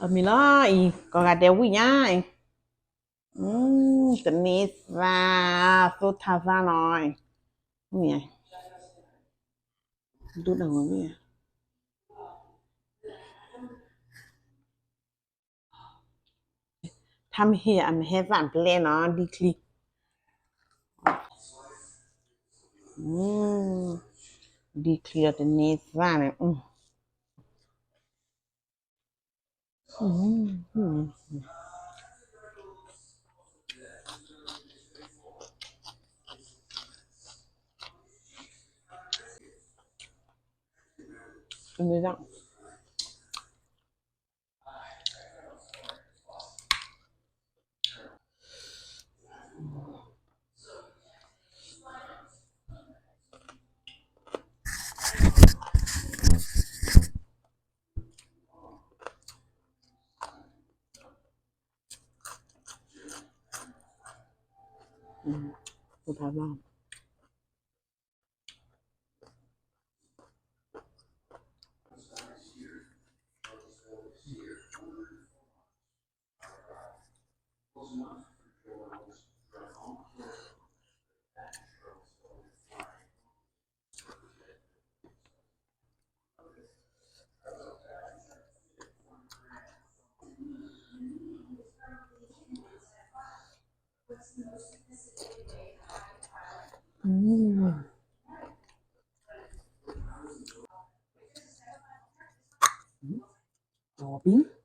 အမံၤလီၤအံၤ ကိးဂၤဒဲးဝံၣ်ညါအံၤ, တန့ၤသၣ်, သိၣ်ထါသၣ်နီၤအံၤ, ဝံၣ်ညါ, ဒိၣ်ဒၣ်ဝဲဝံၣ်ညါ, ထါမ့ၢ်ဟ့ၣ်အမ့ၢ်ဟဲသၣ်ဘျဲနီၤ ဒ်ချံ, ဒ်ချံဒီး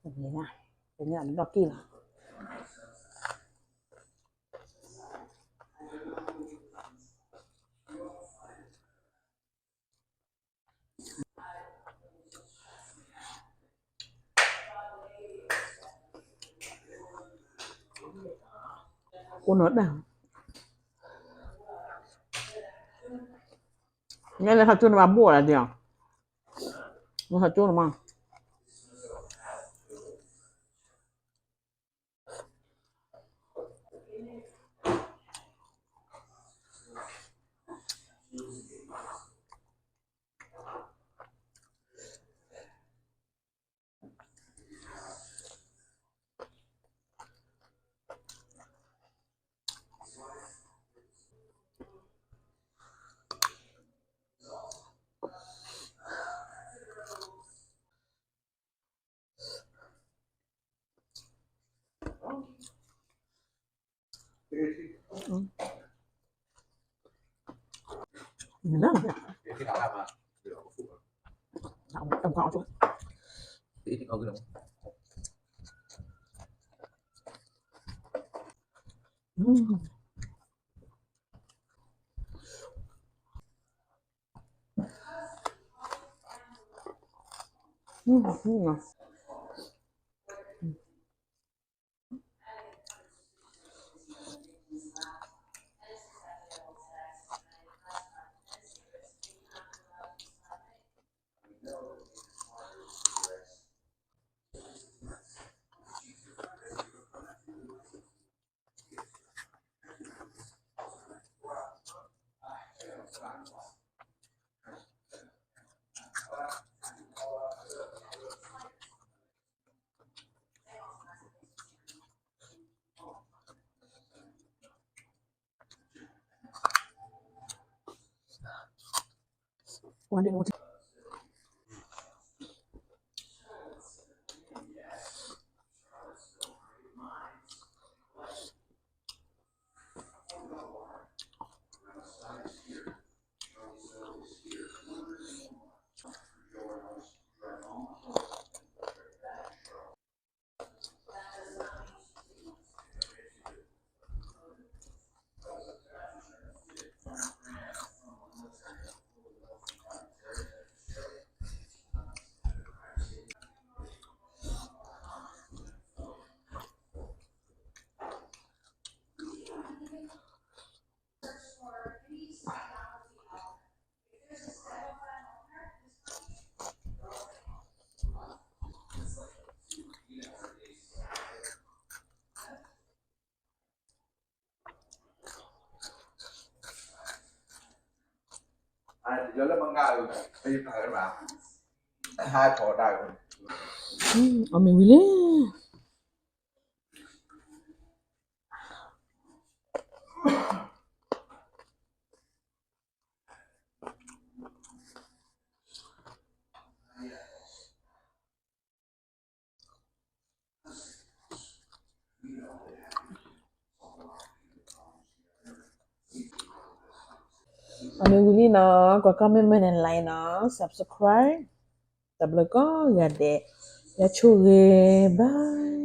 တန့ၤသၣ်န့ၣ်, တန့ၢ်လီၤက့ၢ်လီၤ. အိၣ်နီၤတၢ်, မ့ၢ်လၢဟးကၠိနဘၣ်ဘိၣ်လၢဒ်, မ့ၢ်ဟးကၠိနမး. အမ့ၢ်ဝံၤလံ. အမ့ၢ်ဝံၤလံနီၤ, ကွၢ်ကီမ့ၢ်မ့ၢ်န့ၣ် like နီၤ, subscribe, တၢ်ဘျုးကိးဂၤဒဲး, ယဆိၣ်ဂ့ၤ, bye.